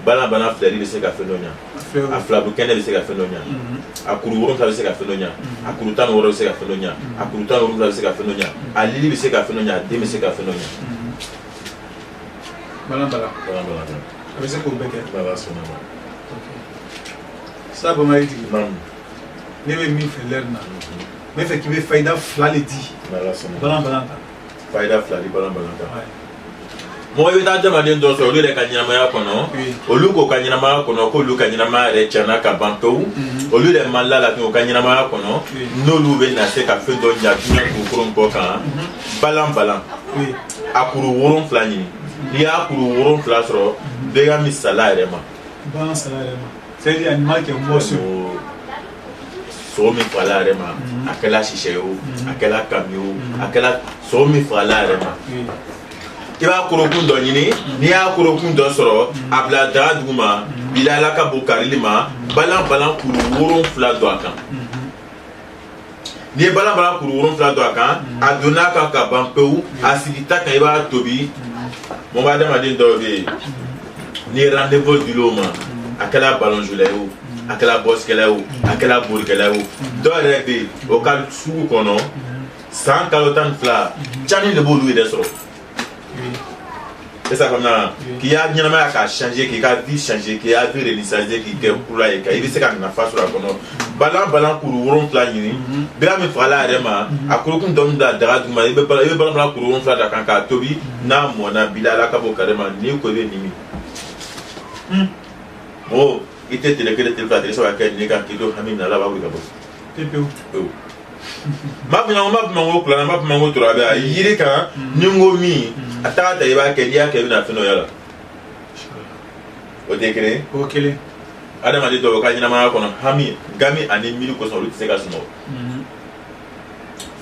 Balan balan filɛli bɛ se ka fɛn dɔ ɲa. A filabu kɛnɛ bɛ se ka fɛn dɔ ɲa. A kuru 7 bɛ se ka fɛn dɔ ɲa. A kuru 16 bɛ se ka fɛn dɔ ɲa. A kuru 17 bɛ se ka fɛn dɔ ɲa. A lili bɛ se ka fɛn dɔ ɲa. A den bɛ se ka fɛn dɔ ɲa. Balan balan. Balan balan. A bɛ se k'o bɛɛ kɛ. N'Ala sɔnna ma. Sa Bamayi tigi. Naamu. Ne bɛ min fɛ lɛri na, n bɛ fɛ k'i bɛ fayida fila de di. N'Ala sɔnna. Balan balan ta. Fayida fila di balan balan ta. Mɔgɔ i bɛ taa adamaden dɔ sɔrɔ, olu yɛrɛ ka ɲɛnamaya kɔnɔ, olu k'o ka ɲɛnamaya kɔnɔ k'olu ka ɲɛnamaya yɛrɛ tiɲɛna ka ban pewu, olu yɛrɛ ma la la u ka ɲɛnamaya kɔnɔ, n'olu bɛ na se ka fɛn dɔ ɲa diɲɛ dugukolo kɔ kan, balan balan, a kuru 7 ɲini. N'i y'a kuru 7 sɔrɔ, bɛɛ ka min sala yɛrɛ ma. Bagan sala yɛrɛ ma, c'est-à-dire animal qui est mort sur. Sogo min fagala yɛrɛ ma, a kɛla sisɛ ye o, a kɛla kami o, a kɛla sogo min fagala yɛrɛ ma, i b'a korokun dɔ ɲini. N'i y'a korokun dɔ sɔrɔ, a bila daga duguma, bila Ala ka bon karili ma, balan balan kuru 7 don a kan. N'i ye balan balan kuru 7 don a kan, a donna a kan ka ban pewu, a sigi ta kan, i b'a tobi. Mɔgɔ adamaden dɔw bɛ yen, n'i ye rendez-vous dil'o ma, a kɛla ballon joueur ye o, a kɛla bɔsikɛla ye o, a kɛla bolikɛla ye o, dɔw yɛrɛ bɛ yen, o ka sugu kɔnɔ, san kalo 12 cani de b'olu yɛrɛ sɔrɔ. E sa faamuya k'i y'a ɲɛnamaya k'a changer, k'i ka vie changer, k'i ya vie réinitialiser, k'i kɛ kura ye, ka i bɛ se ka nafa sɔrɔ a kɔnɔ. Balan balan kuru 7 ɲini, bira min fagala a yɛrɛ ma, a kurukun dɔɔni bila daga duguma, i bɛ balan balan kuru 7 da kan k'a tobi. N'a mɔnna, bila Ala ka bɔ kare ma, n'i ko i bɛ nin min, mɔgɔ i tɛ tile kelen, tile fila, tile saba kɛ nin kan k'i to hami na, Ala b'a wuli ka bɔ. Pewu. Pewu. N b'a fɔ ɲɔgɔn, n b'a fɔ ma ko kuranɛ, n b'a fɔ ma ko turabi a yiri kan, ni n ko min a taga ta, i b'a kɛ. N'i y'a kɛ, i bɛna fɛn dɔ y'a la. O tɛ kelen ye. O kelen. Adamaden dɔw ka ɲɛnamaya kɔnɔ, hami, gami ani miiri kosɔn, olu tɛ se ka sunɔgɔ.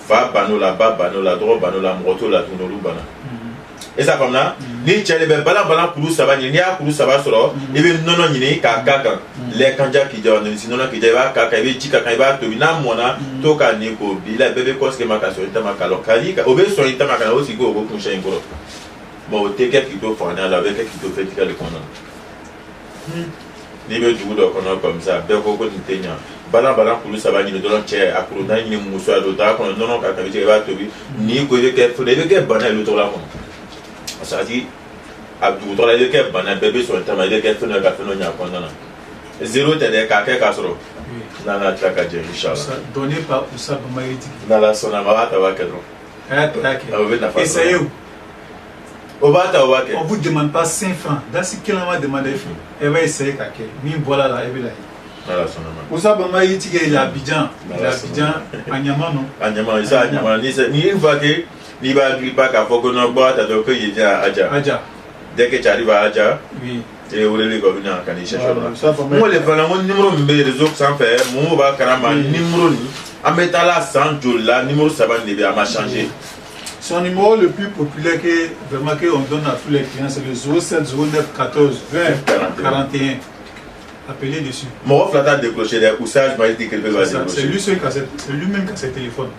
Fa bann'o la, ba bann'o la, dɔgɔ bann'o la, mɔgɔ t'o la tuguni, olu banna. E sa faamuya, ni cɛ de bɛ balan balan kuru saba ɲini, n'i y'a kuru saba sɔrɔ, i bɛ nɔnɔ ɲini k'a k'a kan, lɛ kanja k'i ja, nisi nɔnɔ k'i ja, i b'a k'a kan, i bɛ ji k'a kan, i b'a tobi. N'a mɔnna, to k'a nin k'o bi la, bɛɛ bɛ kɔsigi ma ka sɔrɔ i ta ma kalɔ ka di o bɛ sɔn i ta ma ka na o sigi k'o ko kunsɛn in kɔrɔ. Bon, o tɛ kɛ k'i to fangaya la, o bɛ kɛ k'i to fɛntigiya de kɔnɔna na. N'i bɛ dugu dɔ kɔnɔ comme ça, bɛɛ ko ko nin tɛ ɲa, balan balan kuru saba ɲini dɔrɔn, cɛ a kuru naani ɲini, muso a don daga kɔnɔ, nɔnɔ k'a kan, i b'a tobi. N'i ko i bɛ kɛ fɛn, i bɛ kɛ bana ye olu tɔgɔ la kɔnɔ, parce que a tigi a dugu tɔgɔ la, i bɛ kɛ bana, bɛɛ bɛ sɔn ta ma, i bɛ kɛ fɛn dɔ ye ka fɛn dɔ ɲɛ a kɔnɔna na. Zéro tɛ dɛ, k'a kɛ k'a sɔrɔ n'a n'a tila ka jɛ, inshallah. Donné par Oussa Bamayi tigi. N'Ala sɔnna ma, a b'a ta, a b'a kɛ dɔrɔn. A y'a ta, a y'a kɛ. O bɛ nafa sɔrɔ. Essayez. O b'a ta, o b'a kɛ. On vous demande pas 5 francs. Dasi kelen ma demander fɛ. E b'a essayer ka kɛ. Min bɔra la, e bɛ la ye. N'Ala sɔnna ma. Oussa Bamayi tigi, il est à Abidjan. Il est à Abidjan. A ɲama nɔ. A ɲama isa, a ɲama ni ni une fois que n'i b'a pas k'a fɔ ko non, bɔ a ta dɔrɔn ko yen à Adja. Adja. Dès que tu arrives à Adja, i ye weleli kɛ, o bɛ na ka n'i chercher o la. Oussa Bamayi. N ko le fana, n ko numéro min bɛ réseau sanfɛ, mɔgɔw b'a kalama, numéro nin, an bɛ taa la san joli la, numéro saba nin de bɛ yen, a ma changer. Son numéro le plus populaire que vraiment que on donne à tous les clients, c'est le 07 09 14 20 41. 41. Appelez dessus. Mɔgɔ fila t'a décrocher dɛ, Oussa Maïdi kelen bɛ b'a C'est ça, c'est décrocher. lui seul qui a c'est lui-même qui a ses téléphones.